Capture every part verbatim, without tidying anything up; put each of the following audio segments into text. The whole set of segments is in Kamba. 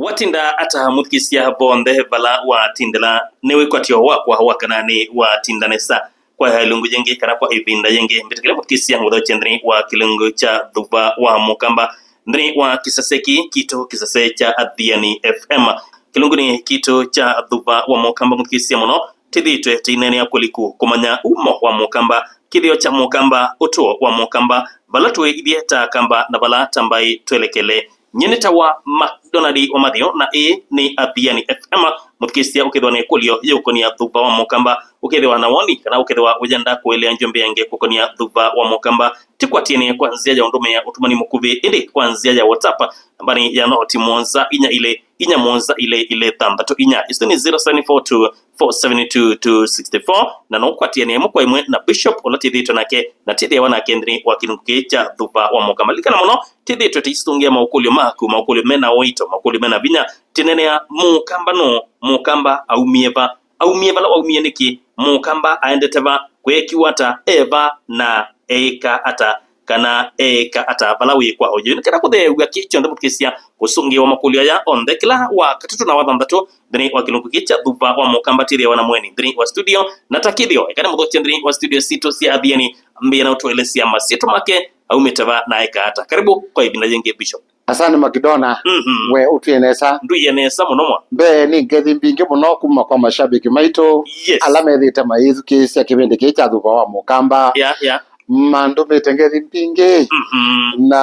Watinda ata mũthikĩsya vonthe vala watindĩla? Nĩ wĩkwatyo wakwa wa kana nĩ watinda nesa. Kwa ilungu yĩngĩ kana kwa ĩvinda yĩngĩ, mbĩtĩkĩle mũthikĩsya ngũthokye nthĩnĩ wa kĩlungu kya Thuva wa Mũkamba, nthĩnĩ wa kĩsese kĩ kitũ, kĩsese kya Athiani F M. Kĩlungunĩ kitũ kya Thuva wa Mũkamba, mũthikĩsya mũno, tĩthĩĩtwe tĩineenea kũliku kũmanya umo wa Mũkamba, kĩthĩo kya Mũkamba, ũtũo wa Mũkamba, vala tũĩ ithyĩ ta Akamba na vala ta mbaĩ twelekele. Nyie nĩtawa McDonald Omathio, na ĩĩ nĩ Athiani F M. Mũthikĩsya, ũkethĩwa na ĩkũlyo yĩũkonia Thuva wa Mũkamba, ũkethĩwa na woni, kana ũkethĩwa ũyenda kũelea njũmbĩ yange kũkonia Thuva wa Mũkamba, tĩkwatĩanĩe kwa nzĩa ya ũndũmĩa ũtũmani mũkuvĩ, ĩndĩ kwa nzĩa ya WhatsApp, nambanĩ ya noti mũonza inya ilĩ inya mũonza ilĩ ilĩ thanthatũ inya. Ĩsu nĩ zero seven four two, four seven two, two six four, na no ũkwatĩanĩe ĩmwe kwa ĩmwe na Bishop ũla tĩthĩĩtwe nake, na tĩthĩawa nake nthĩnĩ wa kĩlungu kĩĩ kya Thuva wa Mũkamba. Lilikana mũno, tĩthĩĩtwe tĩisũngĩa maũkũlyo maku, maũkũlyo mena ũito, maũkũlyo mena vinya. Tĩneenea Mũkamba nũũ, Mũkamba aumie va, aumie vala waumie nĩkĩ, Mũkamba aendete va, kweekiwa ata, e va, na eĩka ata, kana eĩka ata vala wĩ kwa oyu. Nĩ kana kũtheew'a kĩ kyonthe mũthikĩsya kũsũngĩĩwa makũlyo aya onthe kĩla wa katatũ na wa thanthatũ nthĩnĩ wa kĩlungu kĩ kya Thuva wa Mũkamba, tĩthĩawa na mũeni nthĩnĩ wa studio, na ta kĩthĩo, eka nĩmũthokye nthĩnĩ wa studio sitũ sya Athiani, ambĩĩa na ũtũelesya masyĩtwa make, aumĩte va na eka ata. Karibu kwa ĩvinda yĩngĩ, Bishop. Asante Makidona, Mhm. we ũtwĩe nesa. Ndũie nesa mũno mwa. Mbee nĩ ngethi mbingĩ mũno kuma kwa mashabiki maitũ, Yes. ala methĩte mayĩthukĩĩsya kĩvĩndĩ kĩĩ kya Thuva wa Mũkamba. Yeah, yeah. Mandũmĩte ngethi mbingĩ Mhm. na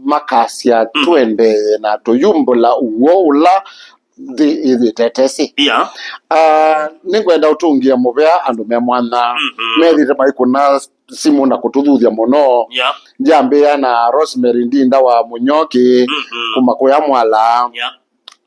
makasya Mhm. twendee na tũyumbũla ũw'o ũla nthĩ ĩthĩte ĩtesĩ. Yeah. Ah, nĩngwenda ũtũngĩa mũvea andũ me mwanya Mhm. methĩte maikũna simũ na kũtũthuthya mũno. Yeah. Ndyambĩĩa na Rosemary Ndinda wa Mũnyoki Mhm. kuma kũya Mwala. Yeah.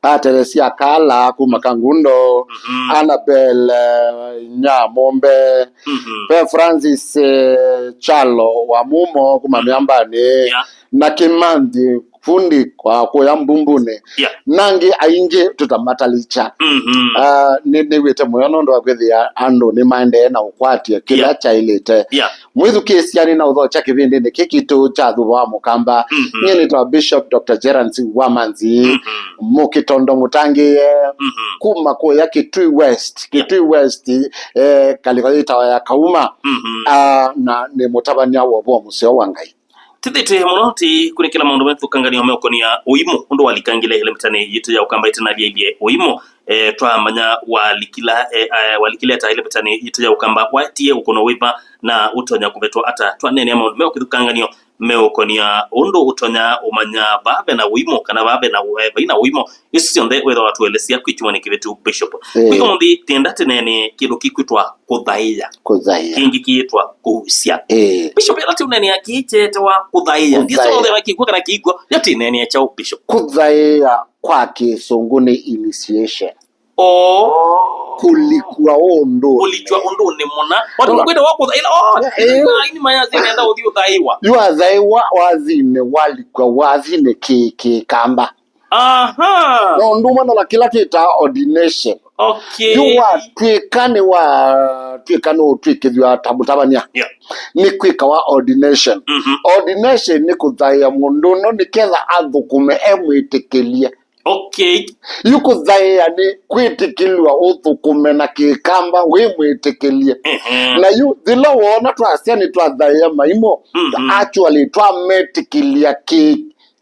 A Teresia Kala kuma Kangundo. Mhm. Annabel, eh, Nyamombe. Mhm. Ve Francis, eh, Chalo wa Mumo kuma Mĩambanĩ. Yeah. Na Kĩmanthi fundi wa kũya Mbumbunĩ. Yeah. Na angĩ aingĩ tũtamatalikya. Mhm. Ah, nĩ nĩw'ĩte mũyo nũndũ wa kwĩthĩa andũ nĩmaendee na ũkwatya kĩla Yeah. kyaĩlĩte. Yeah. Mwĩthukĩĩsya nĩ na ũthokya kĩvĩndĩnĩ kĩĩ kitũ kya Thuva wa Mũkamba. Mhm. Nyie nĩtawa Bishop Doctor Gerance Wamanzi, Mhm. Mũkitondo mũtangĩĩe, Mhm. kuma kũya Kitui West. Yeah. Kitui West, eh, kalĩko yĩtawa ya Kauma. Mhm. Ah, na nĩ mũtavany'a wa ũvoo mũseo wa Ngai. Tĩthĩte mũno tĩkunĩkĩla maũndũ methũkanganĩo meũkonia ũimũ, ũndũ walikangile ĩlembetanĩ yitũ ya Ũkamba ĩtanalyailyĩ ũimũ. Eh, twamanya walikila, eh, eh, walikile ata ĩlembetanĩ yitũ ya Ũkamba, waetie ũkũno wĩva, na ũtonya kũvetwa ata? Twaneenea maũndũ meũkĩthũkanganĩo meũkonia ũndũ ũtonya ũmanya vaa ve na ũimũ, kana vaa ve na, eh, vai na ũimũ. Isu syonthe wĩthwa watũelesya kwĩ kyumwa nĩ kĩvĩtu, Bishop. Eh. Kwĩ ũmũnthĩ, tĩenda tĩneenee kĩndũ kĩkwĩtwa kũthaĩa. Kũthaĩa. Kĩngĩ kĩĩtwa kũusya. Eh. Bishop, ĩla tĩũneenea kĩĩ kyetewa kũthaĩa. Kũthaĩa. Ndiso mũthema kĩkw'o kana kĩikw'o, yo tĩneenea kyaũ, Bishop? Kũthaĩa kwa Kĩsũngũ nĩ initiation. Oh. Kũlikwa ũndũ. Kũlikwa ũndũnĩ mũna. Watu kwenda wa kũthaĩa. Oh, eh. Ila ini maya zinaenda ũthi ũthaĩwa. Yu wathaĩwa wathinĩ, walikwa wathinĩ kĩ, Kĩkamba. Aha. Na ũndũ ũmwe na kĩla twĩtaa ordination. Okay. Yu watw'ĩka nĩ watw'ĩka nĩ ũtw'ĩkĩthw'a ta mũtavany'a. Yeah. Nĩ kwĩkawa ordination. Mhm. Ordination nĩ kũthaĩa mũndũ ũno nĩ ketha athũkũme e mwĩtĩkĩlye. Okay. Yu kũthaĩa nĩ kwĩtĩkĩlw'a ũthũkũme na Kĩkamba wĩ mwĩtĩkĩlye. Ehe. Na yu yĩla woona twasya nĩ twathaĩa maimũ, Mhm. actually twametĩkĩlya kĩ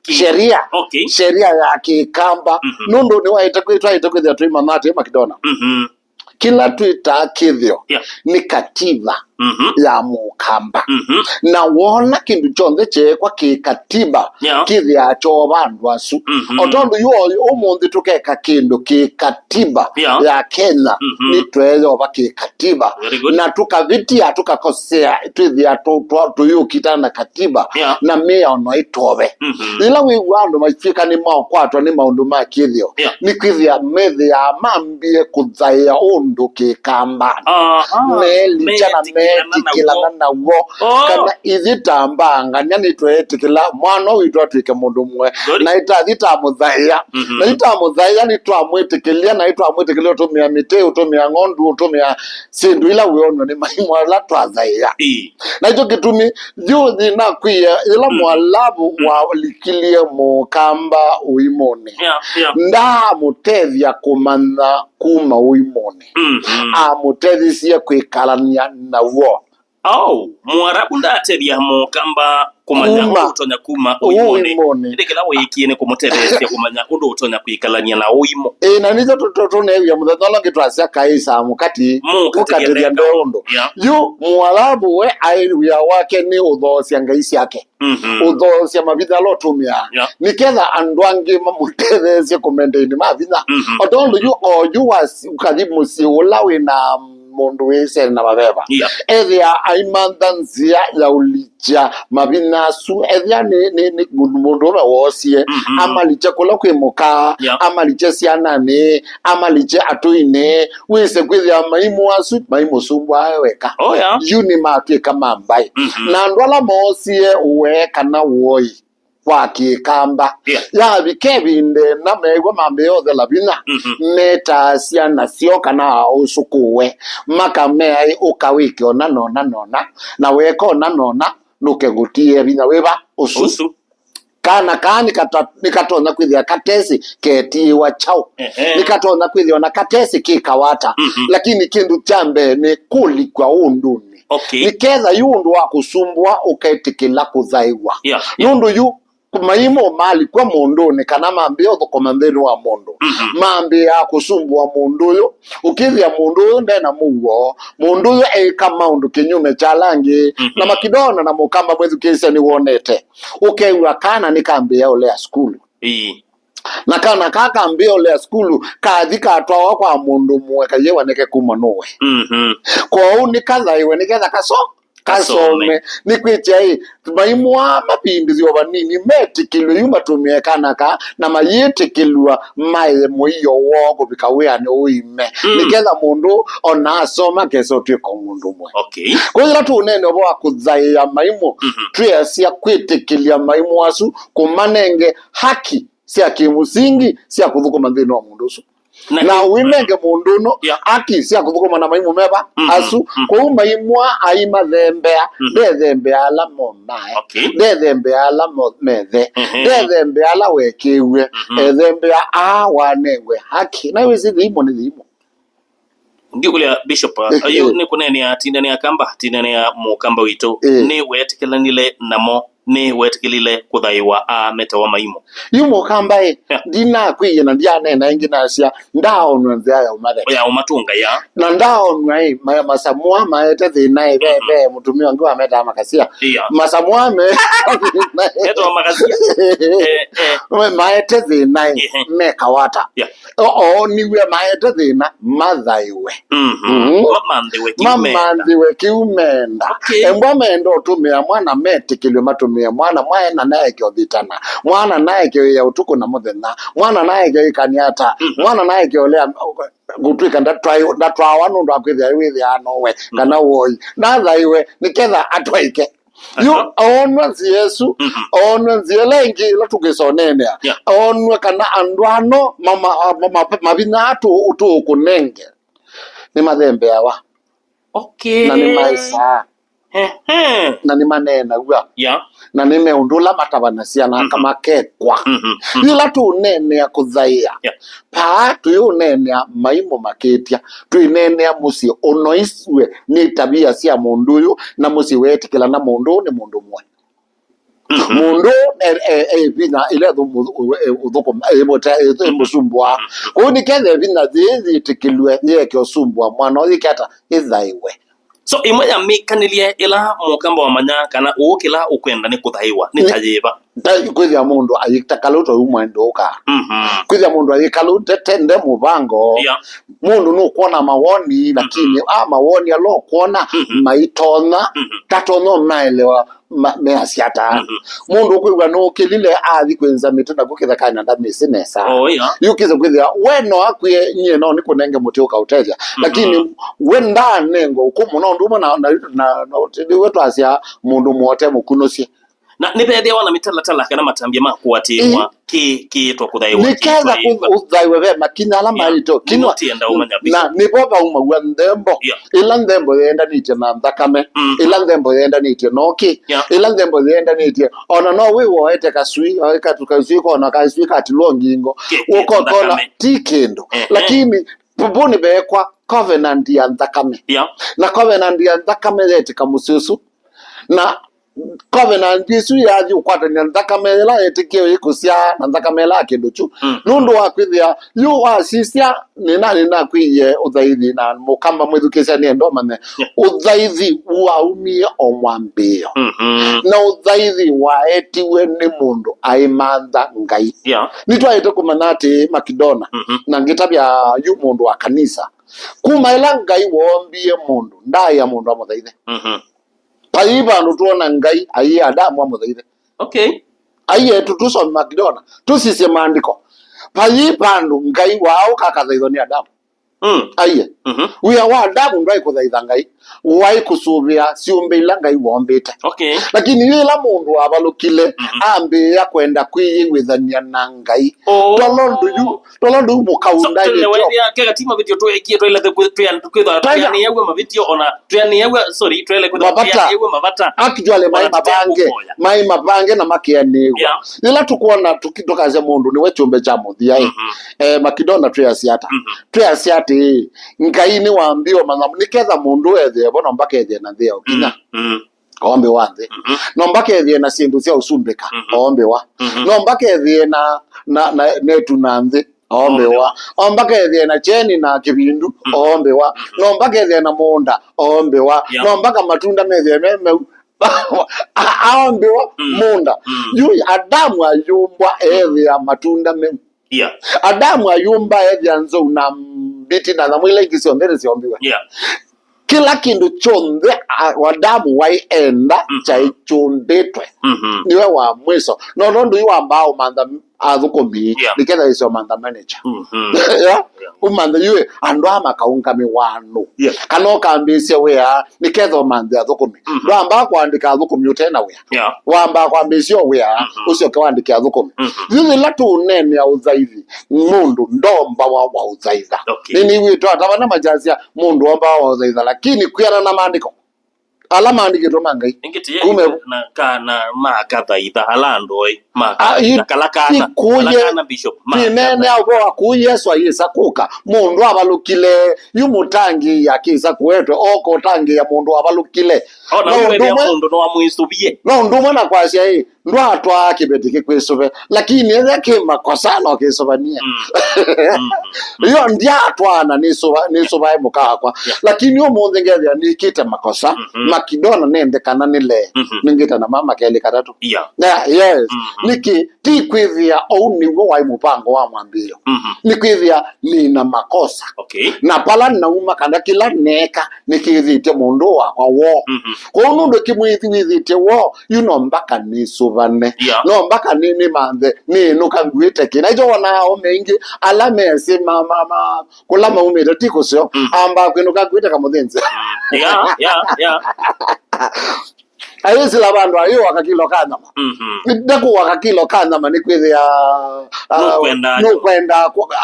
Kĩ- sheria. Okay. Sheria ya Kĩkamba. Mhm. Nũndũ nĩwaĩte kwĩ-, twaĩte kwĩthĩa tũimanya atĩ Makidona. Mhm. Kĩla twĩtaa kĩthĩo Yeah. nĩ katiba Mhm. ya Mũkamba. Mhm. Na woona kĩndũ kyonthe kyeekwa kĩ katiba, Yeah. kĩthĩaa kyoo vandũ asu. Mhm. O tondũ yu ũmũnthĩ tũkeka kĩndũ kĩ katiba Yeah. ya Kenya, Mhm. nĩtweeyova kĩ katiba. Very good. Na tũkavĩtia, tũkakosea, twĩthĩa tũ-, twa-, tũyũkitana na katiba, Yeah. na mĩao no ĩtove. Mhm. Yĩla wĩw'a andũ matw'ĩka nĩmakwatwa nĩ maũndũ ma kĩthĩo, Yeah. nĩkwĩthĩa methĩaa mambie kũthaĩa ũndũ Kĩkamba. Aha. Melikya na Melikya. etĩkĩlana naw'o. Oh. Kana ithyĩ ta mbangania nĩtweetĩkĩla mwana witũ atw'ĩke mũndũ mwe. Good. Na ĩtathi tamũthaĩa. Mhm. Na itamũthaĩa nĩtwamwĩtĩkĩlya, na nĩtwamwĩtĩkĩlya ũtũmĩa mĩtĩ, ũtũmĩa ng'ondu, ũtũmĩa syĩndũ ila wĩonw'a nĩ maimũ ala twathaĩa. Ĩĩ. Na ĩkyo kĩtumi, yu nĩnakwĩie, yĩla mm. Mwalavu mm. walikilie mũkamba ũimũnĩ, yeah, yeah. Ndaamũtethya kũmanya kuma ũimũnĩ. Mm, mm. Amũtethisye kwĩkalany'a naw'o. Oh, Mwarabu ndatethya mũkamba kũmanya kuma ũndũ ũtonya kuma ũimũnĩ. Ũimũnĩ. Ĩndĩ kĩla wĩkie nĩ kũmũtetheesya kũmanya ũndũ ũtonya kwĩkalany'a na ũimũ. Ĩĩ, na nĩkyo tũ- tũ- tũneew'a mũthenya ũla ũngĩ twasya kaĩ saa mũkati, mũkatethya nde ũndũ. Yeah. Yu Mwarabu we aĩ wĩa wake nĩ ũthoosya ngai syake. Mhm. Ũthoosya mavinya ala ũtũmĩaa. Yeah. Nĩketha andũ angĩ mamũtetheesye kũmendeini ma vinya. Mhm. O tondũ yu oyu was- ũkathi mũsyĩ ũla wĩ na mũndũ wĩsene na maveva. Yeah. Ethĩa aimantha nzĩa ya ũlikya mavinya asu. Ethĩa nĩ, nĩ, nĩ mũndũ, mũndũ ũme woosie, mhm, amalikye kũla kwĩ mũka, yeah, amalikye syananĩ, amalikye atũinĩ, wĩse kwĩthĩa maimũ asu maimũsumbũa we weka. Oh, yeah. Yu nĩmatw'ĩka ma mbaĩ. Mhm. Na andũ ala moosie ũwe kana woi wa kĩkamba. Yeah. Yavika ĩvinda ĩna meew'a mambĩĩa ũthela vinya, mhm, metaa syana syoo kana aũsũkũũe, makamea, "Ĩ, ũka wĩke ũna na ũna na ũna, na weeka ũna na ũna, nũke ngũtiĩe vinya." Wĩva ũsu? Ũsu. Kana kaa nĩkata- nĩkatonya kwĩthĩa katesĩ ketiĩwa kyaũ? Ehe. Nĩkatonya kwĩthĩwa na katesĩ kĩ kawata. Mhm. Lakini kĩndũ kya mbee nĩ kũlikw'a ũndũnĩ. Okay. Nĩketha yu ũndũ wa kũsumbũa ũketĩkĩla kũthaĩwa. Yeah, yeah. Nũndũ yu maimũ malikw'a mũndũnĩ kana mambĩĩa ũthũkũma nthĩnĩ wa mũndũ, mhm, mambĩĩaa kũsumbũa mũndũ ũyũ. Ũkĩthĩa mũndũ ũyũ ndena mũuo, mũndũ ũyũ eĩka maũndũ kĩnyume kya ala angĩ, mhm, na makidona na mũkamba mwĩthukĩĩsya nĩwonete. Ũkew'a kana nĩkambĩĩa ũlea sukulu. Ĩĩ. Na kana kaa kambĩĩa ũlea sukulu, kathi katwawa kwa mũndũ mũwe kayĩwa nĩke kuma nũwe. Mhm. Kwoou nĩkathaiwe nĩketha kaso- kasome. Kasome. Nĩkwĩtya ĩ, maimũ aa mavindĩthyo vanini metĩkĩlw'e yu matũmĩe kana kaa, na mayĩtĩkĩlw'a maye mũio woo kũvika wĩanĩ ũime. Mm. Nĩketha mũndũ ona asoma akesa ũtw'ĩka mũndũ ũmwe. Okay. Kwa yĩla tũũneena ũvoo wa kũthaĩa maimũ, mhm, twĩasya kwĩtĩkĩlya maimũ asu kũmanenge haki sya kĩmũsingi sya kũthũkũma nthĩnĩ wa mũndũ ũsu. Na na yu- ũinenge mũndũ ũno, yeah, haki sya kũthũkũma na maimũ meva, mhm, asu. Mhm. Kwoou maimũ aa aimathembea, mhm, ndethembea ala mo mae. Okay. Ndethembea ala mo methe. Mhm. Ndethembea ala wekĩw'e. Mhm. Ethembea aa wanengwe haki. Na wĩsĩ thimo nĩ thimo. Ngĩkũlya Bishop, yu nĩ kũneenea tindanĩa kamba, tindanĩa mũkamba witũ, ĩĩ, nĩ weetĩkĩlanile namo, nĩ weetĩkĩlile kũthaĩwa aa metawa maimũ? Yu mũkamba ĩ, yeah, ndinakwĩie na ndyaneena ĩngĩ nasya, ndaonw'a nzĩa ya ũmathe. Ya ũmatũnga, ya. Na ndaonw'a ĩ, ma- masamũa maete thĩna ĩ, ve, mhm, ve mũtumĩa ũngĩ wametaa makasia. Yeah. Masamũa me- Metawa makasia. Eh, eh. Maete thĩna ĩ, ehe, mekawata. Yeah. O- ooniw'e maete thĩna, mathaiwe. Mhm. Mhm. Mamanthĩwe kĩu menda. Mamanthĩwe kĩu menda. Okay. Embwa menda ũtũmĩa mwana, metĩkĩlw'e matũmĩe mwana, mwana naeke ũthitana, mwana naeke wĩa ũtukũ na mũthenya, mwana naeke ĩkanyata, mhm, mwana naeke ũlea kũtw'ĩka ndatwai- ndatwawa nũndũ wa kwĩthĩa wĩthĩaa nowe, mhm, kana woi. Nathaiwe nĩketha atwaĩke. Yu, aha, oonw'a nzĩa ĩsu, mhm, oonw'a nzĩa ĩla ĩngĩ ĩla tũkĩsoneenea. Yeah. Oonw'a kana andũ ano mama- mama- mavinya aa tũ- tũũkũnenge nĩmathembeawa. Okay. Na nĩmaĩsaa. Ehe. Na nĩmaneenaw'a. Yeah. Na nĩ me ũndũ ũla matavanasya na, mhm, makekwa. Mhm. Mhm. Yĩla tũũneenea kũthaĩa, yeah, paa tũyũneenea maimũ makĩtya. Twĩneenea mũsyĩ ũnoisw'e nĩ tavia sya mũndũ ũyũ, na mũsyĩ weetĩkĩla na mũndũ ũũ nĩ mũndũ mwe. Mhm. Mũndũ e- e- e vinya ĩla ĩthũmũ- ũ- e- ũthũkũma- e- mũte- e- e- mũsumbũa. Mhm. Kwoou nĩketha vinya yĩĩ yĩtĩkĩlw'e yĩeke ũsumbũa mwana ũyũ yĩke ata? Ĩthaĩwe. So, ĩmwe ya mĩkanĩlye ĩla mũkamba wamanya kana ũũ kĩla ũkwenda nĩ kũthaĩwa nĩ ta yĩva? Ta kwĩthĩa mũndũ ayĩta kalũ ta ũu mwendũka. Mhm. Kwĩthĩa mũndũ ayĩkalũ tete nde mũvango. Yeah. Mũndũ nũkwona mawoni, lakini, mhm, a mawoni ala ũkwona, mhm, maitonya, mhm, tatonya ũmaelewa ma- measya ata. Mhm. Mũndũ ũkwĩw'a nũkĩlile athi kwĩnza mĩtĩ naku kĩthekanĩ na ndamĩsĩ nesa. Oh, yeah. Yu kĩse kwĩthĩa we no akwĩe nyie no nĩkũnenge mũtĩ ũkaũtethya. Mhm. Lakini we ndaanengwa ũkũmũ no ũndũ ũmwe na, na, na, na, we twasya mũndũ mwote mũkunũsye. Na nĩvethĩawa na mĩtalatala kana matambya ma kũatĩĩwa. Ĩĩ. Kĩ kĩĩtwa kũthaĩwa nĩketha kĩtwaĩĩka. Kũthaĩwe ve makinya ala maĩtwe kinwa. Nĩenda ũmanya na bishop. Nĩvo vaumaw'a nthembo. Yeah. Ĩla nthembo yendanĩtye na nthakame. Mm. Ĩla nthembo yendanĩtye na ũkĩ. Yeah. Ĩla nthembo yendanĩtye ona no wĩ woete kasui, oe katu kasui kona kasui katilwo ngingo. Kĩ- kĩ- ũkokona nthakame. Ti kĩndũ. Ehe. Lakini vũnĩ veekwa covenant ya nthakame. Yeah. Na covenant ya nthakame yetĩka mũsyĩ ũsu. Na covenant ĩsu yathi ũkwatany'a nthakame ĩla yetĩkie ĩkũsyaa na nthakame ĩla ya kĩndũ kyu. Mm. Nũndũ wa kwĩthĩa yu wasisya nĩna nĩnakwĩie ũthaithi na mũkamba mwĩthukĩsya nĩenda ũmanye. Yeah. Ũthaithi waumie o mwambĩĩo. Mm-hmm. Na ũthaithi waetiwe nĩ mũndũ aimantha Ngai. Yeah. Nĩtwaĩte kũmanya atĩ Makidona, mm-hmm, na ngĩtavya yu mũndũ wa kanisa kuma ĩla Ngai woombie mũndũ ndaĩa mũndũ amũthaithe. Mm-hmm. Vai vandũ twona Ngai aiĩ Adamu amũthaithe. Okay. Aiĩ etu tusome Makidona, tusisye maandĩko. Vai vandũ Ngai waaũka akathaithwa nĩ Adamu. Mm. Aiĩ. Mhm. Wĩa wa Adamu ndwaĩ kũthaitha Ngai, waĩ kũsũvĩa syũmbe ila Ngai woombĩte. Okay. Lakini yu ĩla mũndũ wavalũkile, mhm, ambĩĩa kwenda kwĩyĩw'ĩthany'a na Ngai. Oh. Tolondu yu Tolondu yu mũkau ndaĩlĩtwe. Kekatima video twekie twelete kwĩthwa twianĩaw'a mavitio ona twianĩaw'a, sorry, twele kwĩthwa mavata. Twianĩaw'a mavata. Actually, maĩ mavange, maĩ mavange na makĩanĩw'a. Yeah. Yĩla tũkwona tũki- tũkasya mũndũ nĩwe kyũmbe kya mũthia ĩ. Mhm. Eh, Makidona twĩasya ata? Mhm. Twĩasya atĩ Ngai nĩwambie ũmanya nĩketha mũndũ ethĩe vo no mbaka ethĩe na nthĩ ya ũkinya. Mm, mm. Ombĩwa nthĩ. Mhm. No mbaka ethĩe na syĩndũ sya ũsumbĩka. Mhm. Ombĩwa. Mhm. No mbaka ethĩe na, na, na netu na nthĩ. Ombĩwa. Ombĩwa. O mbaka ethĩe na kyeni na kĩvindu. Mhm. Ombĩwa. Mhm. No mbaka ethĩe na mũũnda. Ombĩwa. Yeah. No mbaka matunda methĩe me meu. A- aombĩwa, mm, mũũnda. Mm. Yu Adamu ayũmbwa, mm, ethĩa matunda meu. Yeah. Adamu ayũmba ethĩa nzou na mbiti na nyamũ ila ingĩ syonthe nĩsyoombiwe. Yeah. Kĩla kĩndũ kyonthe a- Adamu waĩ enda, mhm, kyaĩ kyũmbĩtwe. Mhm. Nĩwe wa mwiso. No nũndũ yu wambaa ũmantha athũkũmi, yeah, nĩketha wĩsĩ ũmantha manager. Mhm. Yeah? Yeah. Ũmantha yu andũ aa makaũngamĩwa nũ. Yeah. Kana ũkambĩĩsya wĩa nĩketha ũmanthe athũkũmi. Mhm. Ndwambaa kũandĩka athũkũmi ũte na wĩa. Yeah. Wambaa kwambĩĩsya o wĩa, mhm, ũsyoke wandĩke athũkũmi. Mhm. Yu yĩla tũũneenea ũthaithi, mũndũ ndombawa wa ũthaitha. Okay. Nĩnĩw'ĩtwe ata vana makyasya mũndũ ombawa wa ũthaitha, lakini kwĩana na maandĩko ala maandĩkĩtwe ma Ngai. Ĩngĩ ti kume na kana makathaitha ala andũ oĩ. Ah, makathaitha i- kala kana, kala kana bishop, twĩneenea ũvoo wa kũu Yesũ ayĩsa kũka. Mũndũ avalũkile, yu mũtangĩĩa akĩsa kũetwe, oka ũtangĩĩa mũndũ wavalũkile. Ona no ũndũ ũmwe mũndũ no amwĩsũvie. No ũndũ ũmwe na kwasya ĩ, ndwatwaa kĩveti kĩkwĩsũve, lakini ethĩa kĩ makosa no kĩsũvanie. Mm. Mm. Yo ndyatwaana nĩsũva- nĩsũvae mũka wakwa. Yeah. Lakini ũmũnthĩ ngethĩa nĩkĩte makosa, mhm, Makidona nende kana nĩlee, mhm, nĩngĩte na mama kelĩ katatũ. Yeah. Yeah, yes. Mhm. Nĩkĩ ti kwĩthĩa ou nĩw'o waĩ mũvango wa mwambĩĩo. Mhm. Nĩ kwĩthĩa nĩ na makosa. Okay. Na pala nauma kana kĩla neeka nĩkĩthĩtye mũndũ wakwa woo. Mhm. Kwoou nũndũ kĩmwĩthi wĩthĩtye woo, yu no mbaka nĩsũvane. Yeah. No mbaka nĩ- nĩmanthe nĩnũka nguĩte kĩ. Na ĩkyo wonaa aũme aingĩ ala mesĩ ma- ma- ma- kũla maumĩte ti kũseo, mm, ambaa kwĩnũka nguĩte kamũthĩnzĩ. Mm. Yeah, yeah, yeah. Ayĩsĩla vandũ ayĩwaka kilo ka nyama. Mhm. Ndakũwaka kilo ka nyama nĩ kwĩthĩa, ah, nũkwenda, nũkwenda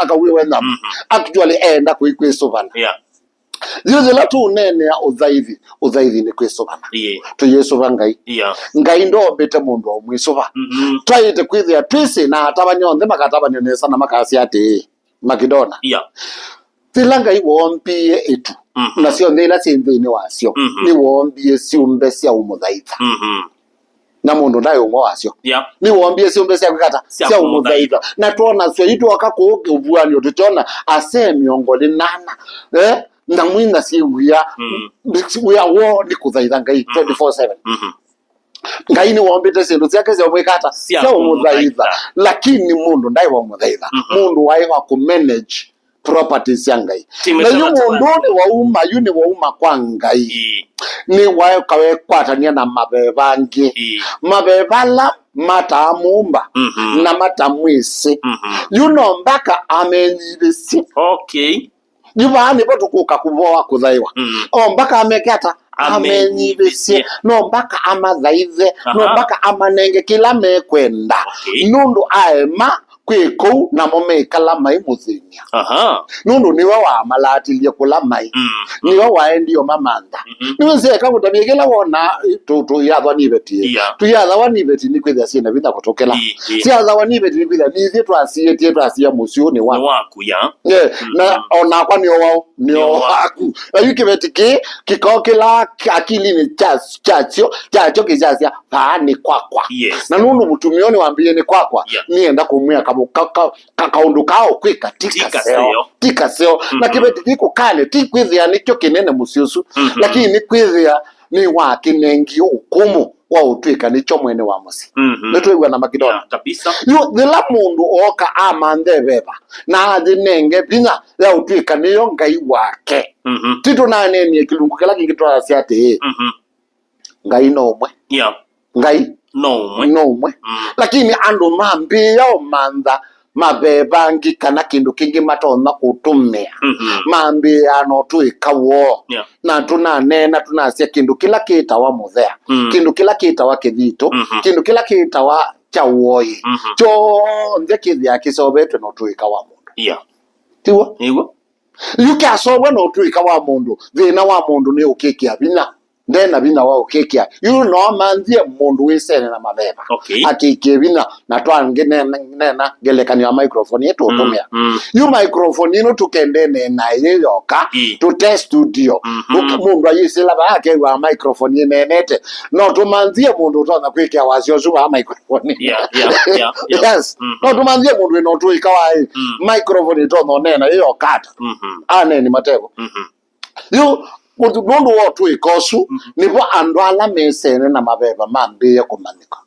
akawĩwe nyama. Mhm. Actually, enda kwĩ- kwĩsũvana. Yeah. Yu yĩla tũũneenea ũthaithi, ũthaithi nĩ kwĩsũvana. Ĩĩ. Tũyĩsũva Ngai. Yeah. Ngai ndoombĩte mũndũ wa ũmwĩsũva. Mhm. Twaĩte kwĩthĩa twĩsĩ na atavany'a onthe makatavany'a nesa na makasya atĩĩ, Makidona. Yeah. Yĩla Ngai woombie ĩtu, mhm, na syonthe ila syĩ nthĩnĩ wasyo, mhm, nĩwoombie syũmbe sya ũmũthaitha. Mhm. Na mũndũ ndaĩ ũmwe wasyo. Yeah. Nĩwoombie syũmbe sya kwĩka ata? Sya kũmũthaitha. Na twona syo itwoka kũu ũvuanio tũkyona asee mĩongo ĩnana. Eh? Nyamũ ina syĩ wĩa. Mm. Wĩa woo nĩ kũthaitha Ngai, mhm, twenty-four seven. Mhm. Ngai nĩwombĩte syĩndũ syake sya ũmwĩka ata? Sya ũmũthaitha. Lakini mũndũ ndaĩ wa ũmũthaitha. Mhm. Mũndũ waĩ wa kũmanage properties sya Ngai. Ti na yu mĩtaratara. Mũndũ nĩ wauma, yu nĩ wauma kwa Ngai. Ĩĩ. Nĩ waeka wekwatania na maveva angĩ. Ĩĩ. Maveva ala matamũmba, mhm, na matamwĩsĩ. Mhm. Yu no mbaka amenyivĩsye. Okay. Yu vaa nĩvo tũkũka kũvoa kũthaĩwa. Mm. O mbaka ameke ata? Amenyivĩsye. Amenyivĩsye. No mbaka amathaithe. Aha. No mbaka amanenge kĩla mekwenda. Okay. Nũndũ aema kwĩ kũu, namo mekala maimũthĩny'a. Aha. Nũndũ nĩwe wamalatilye kũla maĩ. Mm. Nĩwe waendie ũmamantha. Mhm. Nĩwĩsĩ eka kũtavya kĩla wona, tũ-, tũyathwa nĩ iveti. Yeah. Tũyathawa nĩ iveti nĩ kwĩthĩa syĩ na vinya kũtũkĩla. Ĩĩ, ĩĩ. Syathawa nĩ iveti nĩ kwĩthĩa nĩ ithyĩ twasiĩtie, twasia mũsyĩ nĩ wa. Nĩ waku, ya. Yeah. Mm. Na onakwa nĩ o wao, nĩ o waku. Na yu kĩveti kĩ, kĩkao kĩla akilinĩ kya, kyakyo, kyakyo kĩkyasya, "Vaa nĩ kwakwa." Yes. Na nũndũ mũtumĩa nĩwambĩie nĩ kwakwa, yeah, nĩenda kũmwĩa kamũ-, ka-, ka-, ka-, kaũndũ kaa ũkwĩka ti kaseo. Ti kaseo. Ti kaseo. Na, mhm, kĩveti kĩkũkane, ti kwĩthĩa nĩkyo kĩnene mũsyĩ ũsu, mhm, lakini nĩ kwĩthĩa nĩwakĩnengie ũkũmũ wa ũtw'ĩka nĩkyo mwene wa mũsyĩ. Mhm. Nĩtwĩw'ana, Makidonia? Yeah, kabisa. Yu yĩla mũndũ ooka amanthe veva na ayĩnenge vinya ya ũtw'ĩka nĩyo Ngai wake. Mhm. Titũnaneenie kĩlungu kĩla kĩngĩ twasya atĩĩ, mhm, Ngai no ũmwe. Yeah. Ngai no ũmwe. No ũmwe. Mm. Lakini andũ mambĩĩa ũmantha maveva angĩ kana kĩndũ kĩngĩ matonya kũtũmĩa. Mhm. Mambĩĩa no twĩka woo. Yeah. Na tũnaneena, tũnasya kĩndũ kĩla kĩtawa mũthea, mm, kĩndũ kĩla kĩtawa kĩthitũ, mhm, kĩndũ kĩla kĩtawa kya ũoi, mhm, kyonthe kĩthĩaa kĩseũvetwe no twĩka wa mũndũ. Yeah. Tiw'o? Nĩw'o. Yu kyaseũvwa no twĩka wa mũndũ, thĩna wa mũndũ nĩ ũkĩkĩa vinya. Nde na vinya wa ũkĩkĩa. Yu no amanthie mũndũ wĩsene na maveva. Okay. Akĩkĩe vinya, na twangĩ nena, nena ngelekany'o ya microphone ĩtũtũmĩa. Mm, mm. Yu microphone ĩno tũkendene nayo yoka, ĩ, tũte studio. Mhm. Tũk-, mũndũ ayĩsĩla vaa akew'a microphone ĩneenete. No tũmanthie mũndũ ũtonya kwĩkĩa wasya ũsu vaa microphone. Yeah, yeah, yeah, yeah. Yes. Mhm. No tũmanthie mũndũ wĩna ũtũĩka wa ĩ, mm, microphone ĩtonya ũneena ĩ yoka ata. Mhm. Aneni matevo. Mhm. Yu, ũndũ, nũndũ wa ũtũĩka ũsu, mhm, nĩvo andũ ala mesene na maveva mambĩĩe kũmanyĩka.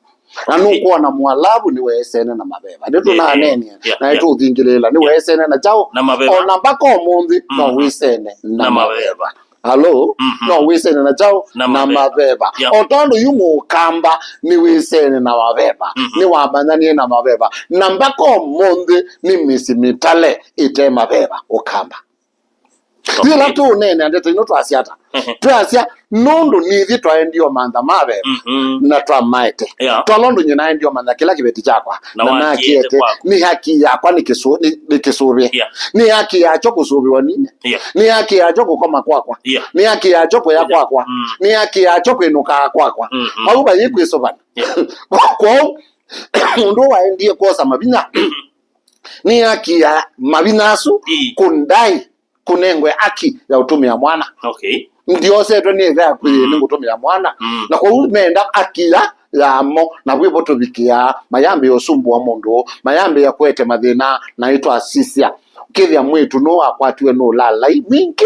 Na, okay, nũkwona Mwalavu nĩweesene na maveva. Nĩtũnaneenea, yeah, yeah, na, yeah, nĩtũthingĩlĩĩla, yeah, nĩweesene na kyaũ? Na maveva. O na mbaka ũmũnthĩ, no, mhm, wĩsene na, na maveva, maveva. Halo? Mhm. No wĩsene na kyaũ? Na, na maveva, maveva. Yeah. O tondũ yu Mũkamba nĩwĩsene na maveva, mhm, nĩwamanyanie na maveva. Na mbaka ũmũnthĩ nĩ mĩsyĩ mĩtale ĩte maveva Ũkamba. Okay. Yĩla tũũneenea ndeto ino twasya ata? Ehe. Twasya, nũndũ nithyĩ twaendie ũmantha maveva, mhm, na twamaete. Yeah. Twalondũ nyie naendie ũmantha kĩla kĩveti kyakwa, na, na nakĩete, nakĩete kwaku. Nĩ haki yakwa nĩ kĩsũ-, nĩ, nĩ kĩsũvĩe. Yeah. Nĩ haki yakyo kũsũvĩwa nine. Yeah. Nĩ haki yakyo kũkoma kwakwa. Yeah. Nĩ haki yakyo kũya, yeah, kwakwa. Mm. Nĩ haki yakyo kwĩnũkaa kwakwa. Mhm. Vau vayĩ kwĩsũvana. Yeah. Kwoou, mũndũ waendie kwosa mavinya. Mhm. Nĩ haki ya mavinya asu, ii, kũndai kũnengwe haki ya ũtũmĩa mwana. Okay. Ndiosetwe nĩ ĩthe yaku ĩĩ, mm, nĩngũtũmĩa mwana. Mm. Na kwoou meenda haki ya, yamo, na vwĩvo tũvikĩaa, mayambĩĩa ũsumbũa mũndũ, mayambĩĩa kũete mathĩna, na ĩtwasisya. Ũkĩthĩa mwĩĩtu nũũ wakwatiwe nĩ ũlaalai mwingĩ,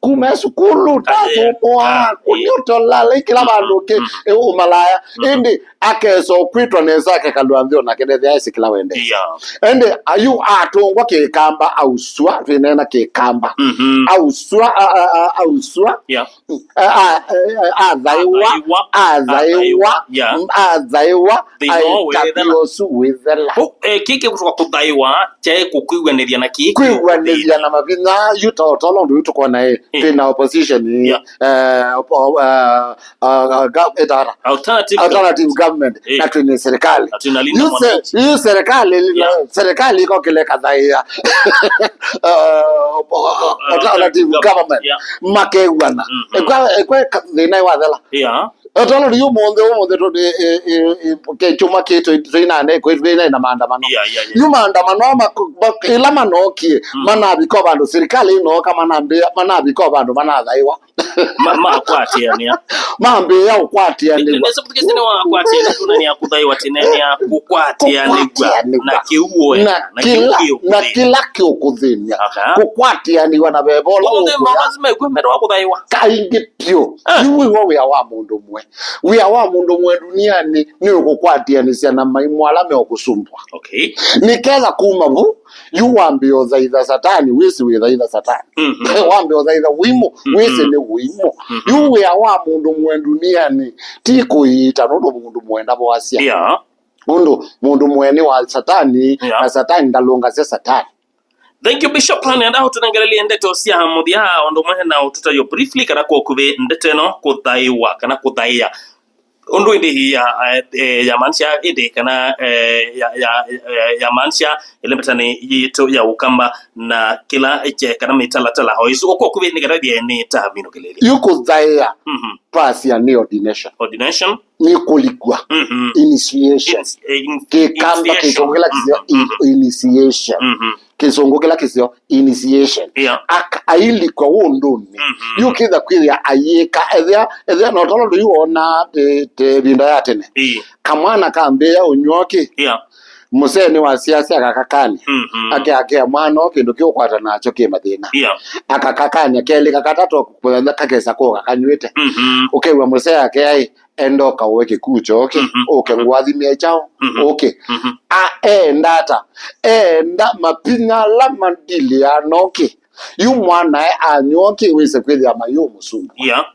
kuma e sukulu, aye, tatũmũa, ah, kũnyuta ũlaalai kĩla, mm, vandũ kĩ, mm, ĩ, ũmalaya. Mm. Ĩndĩ akesa ũkwĩtwa nesa akekalw'a nthĩ onake ndethĩa esi kĩla wendete. Yeah. Ĩndĩ ayu atũngwa kĩkamba auswa, twĩneena kĩkamba. Mhm. Auswa, a, a, a, auswa. Yeah. A, a, a, athaiwa, athaiwa, athaiwa, athaiwa, yeah, athaiwa, thĩna ũyũ wĩthela. Ũsu wĩthela. Kũ-, eh, kĩkĩ kũtoka kũthaiwa, kyaĩ kũkwĩw'anĩthya na kĩĩ? Kwĩw'anĩthya na mavinya, yu ta, ta ũla ũndũ yu tũkwona, eh, eh, twĩ na opposition, eh, yeah, eh, opo-, eh, uh, gov-, ĩtara. Alternative, alternative government, eh, na twĩ nĩ serikali. Na twĩ na Linda Mwananchi. Yu se-, yu serikali, yeah, serikali ĩkokĩle kathaĩa. Uh, alternative government. Yeah. Makew'ana. Mhm. Ekwa, ekwa ka-, thĩna wathela. Yeah. Ĩtolo yu mũnthĩ, ũmũnthĩ tũ-, ĩ, ĩ, ĩ, ĩ, ke kyumwa kĩ tũ-, tũinane, kwĩ, tũinane na maandamano. Yeah, yeah, yeah. Yu maandamano ma-, ma-, ĩla manokie, mm, manavika o vandũ, serikali ĩnooka manambĩa, manavika o vandũ manathaiwa. Ma- makwatĩanĩa. Mambĩĩa ũkwatĩanĩw'a. Nĩsĩpũthĩkĩsye nĩ wakwatĩanĩw'a, na nĩ ya kũthaĩwa tĩnenĩa kũkwatĩanĩw'a. Kũkwatĩanĩw'a. Na kĩuoe, na na kĩla, kĩu na kĩũkũthĩnĩa. Kĩla kĩũkũthĩnĩa. Aha. Kũkwatĩanĩw'a na veva ũla ũkwĩa. Lazima ĩkw'e mbere wa kũthaĩwa. Kaingĩ vyũ. Ah. Yu wĩw'a wĩa wa mũndũ ũmwe. Wĩa wa mũndũ ũmwe ndunianĩ nĩ ũkũkwatĩanĩsya na maimũ ala meũkũsumbũa. Okay. Nĩketha kuma vu, yu wambĩĩa ũthaitha Satani, wĩsĩ wĩthaitha Satani. Mhm. Wambĩĩa ũthaitha ũimũ, mhm, wĩsĩ nĩ ũimũ. Mhm. Yu wĩa wa mũndũ ũmwe ndunianĩ ti kũiita, nũndũ mũndũ ũmwe ndavoasya. Yeah. Nũndũ mũndũ ũmwe nĩ wa Satani, yeah, na Satani ndalũngasya Satani. Thank you, Bishop. Nenda ũtũnengelelie ndeto sya mũthya, ũndũ ũmwe na ũtũtavye briefly kana kwa ũkuvĩ ndeto ĩno, kũthaĩwa kana kũthaĩa. Ũndũ ĩndĩ ya, eh, yamaanisha ĩndĩ kana, eh, ya, ya, eh, yamaanisha ĩlembetanĩ yitũ ya Ũkamba na kĩla kye kana mĩtalatala o ĩsu. Kwa ũkuvĩ nĩ kana thie nĩ ta minũkĩlĩlye. Yu kũthaĩa, mhm, twasya nĩ ordination. Ordination. Nĩ kũlikw'a. Mhm. Initiation. Ins-, eh, in-, Kĩkamba initiation. Kĩsũngũ kĩla kĩseo, mhm, in-, initiation. Mhm. Kĩsũngũ kĩla kĩseo, initiation. Yeah. Ak-, ailikwa ũndũnĩ. Mhm. Yu kĩtha kwĩthĩa ayĩka, ethĩa, ethĩa no tolo ndũiwona te, te ĩvinda ya tene. Ĩĩ. Kamwana kambĩĩa ũnyw'okĩ. Yeah. Mũsee nĩwasiasya akakakany'a. Mhm. Ake akea mwana o kĩndũ kĩũkwata nakyo kĩ mathĩna. Yeah. Akakakany'a kelĩ kakatatũ kũthenya kakesa kũka kanyw'ĩte. Mhm. Ũkew'a mũsee ake ai, enda ũkaũe kĩkuu kyoo kĩ, mhm, ũke ngũathimĩe kyaũ, mhm, ũke. Mhm. A, eenda ata? Eenda mapinya ala mandilĩaa nokĩ. Yu mwanae anywa ũkĩ wĩse kwĩthĩa mayũmũsumbũa. Yeah.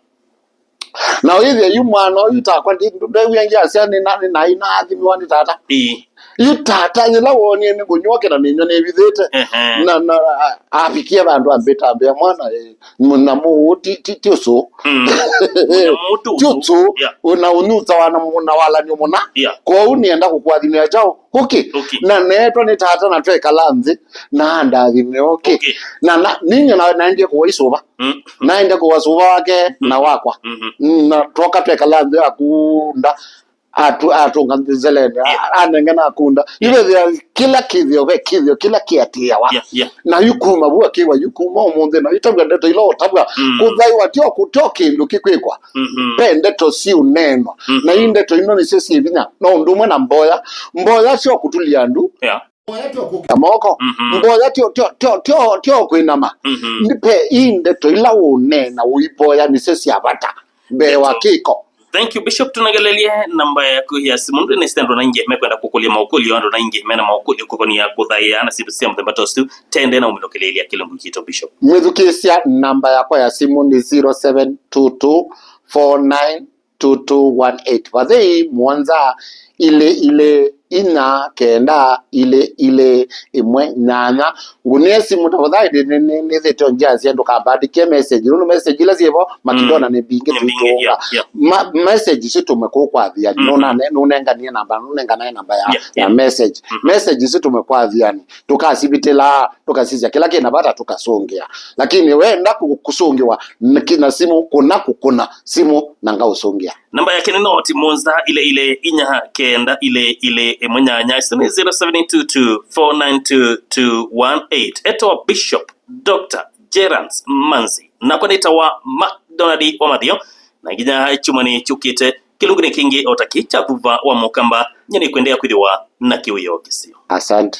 Na wĩthĩa yu mwana ũyũ takwa ndi-, ndew'ĩa ngyasya nĩ na-, nĩ naĩ naathimiwa nĩ tata. Ĩĩ. Yu tata yĩla woonie nĩ ngũnyw'okĩ na nĩnywa nĩvithĩte. Ehe. Na, na, a-, avikie vandũ ambĩta ambĩa mwana, eh, mũnamo ũũ ti, ti, ti ũsũ. Mm. Mũnamo ũũ ti ũsũ. Ti ũsũ. Yeah. Na ũnyusawa na, na walanyo mũna. Yeah. Kwoou nĩenda kũkũathimĩa kyaũ? Ũkĩ. Ũkĩ. Na neetwa nĩ tata na twekala nthĩ, na andathime ũkĩ. Ũkĩ. Na, na, ninywe na, naendie kũwa isũva. Mm. Naendie kũwa sũva wake, mm, na wakwa. Mhm. Na twoka twekala nthĩ akunda. Atu-, atũnga nzeleni, a-, yeah, anengana akunda. Yeah. Ivethĩa kĩla kĩthĩo, ve kĩthĩo kĩla kĩatĩĩawa. Yeah, yeah. Na yu kuma vu akĩwa, yu kuma ũmũnthĩ, na yu tavw'a ndeto ila ũtavw'a. Mm. Kũthaĩwa tyo kũ-, tyo kĩndũ kĩkwĩkwa. Mhm. Ve ndeto siũneenwa. Mhm. Na yu ndeto ino nĩsyo syĩ vinya. No ũndũ ũmwe na mboya. Mboya syo kũtũlya andũ. Yeah. Mboya tyo kũkĩa moko. Mhm. Mboya tyo, tyo, tyo, tyo, tyo kwĩnama. Mhm. Nĩ ve ii ndeto ila ũũneena ũivoya nĩsyo sya vata mbee wa kĩko. Thank you, Bishop. Tũnengelelie namba yaku ya simu. Nĩsĩ andũ naingĩ mekwenda kũkũlya maũkũlyo, andũ naingĩ mena maũkũlyo kũkonia kũthaĩa na syĩndũ sya mũthemba ta ũsu. Tende na ũminũkĩlĩĩlya kĩlungu kitũ, Bishop. Mwĩthukĩĩsya, namba yakwa ya simu nĩ zero seven two two four nine two two one eight. Vathei mũonza ilĩ ilĩ inya kenda ilĩ ilĩ ĩmwe nyanya. Ngũnĩe simũ tafadhali, nĩ, nĩ, nĩ, nĩthĩte ngyasya ndũkambandĩkĩe message. Nũndũ message ila syĩvo, Makidona, mm, nĩ mbingĩ, nĩ mbingĩ, tũitũnga. Yeah, yeah. Ma-, message isu tũmwe kũkwathiani. Mm-hmm. Nũnane-, nũnenganie namba, nũnenganae namba ya, yeah, ya, yeah, message. Mm-hmm. Message isu tũmwe kwathiani. Tũkasivitĩla, tũkasisya kĩla kĩna vata, tũkasũngĩa. Lakini wenda kũ-, kũsũngĩwa, n-, kĩ-, na simũ, kũna kũkũna simũ na ngaũsũngĩa. Namba yake nĩ noti mũonza ilĩ ilĩ inya kenda ilĩ ilĩ ĩmwe nyanya. Isu nĩ zero seven two two four nine two two one eight. Etawa Bishop Doctor Gerans Manzi. Nakwa nĩtawa McDonald Wamathio. Na nginya kyumwa nĩ kyũkĩte, kĩlungu nĩ kĩngĩ o ta kĩ kya thuva wa mũkamba, nyie nĩkwendea kwĩthĩwa na kĩwĩoo kĩseo. Asante.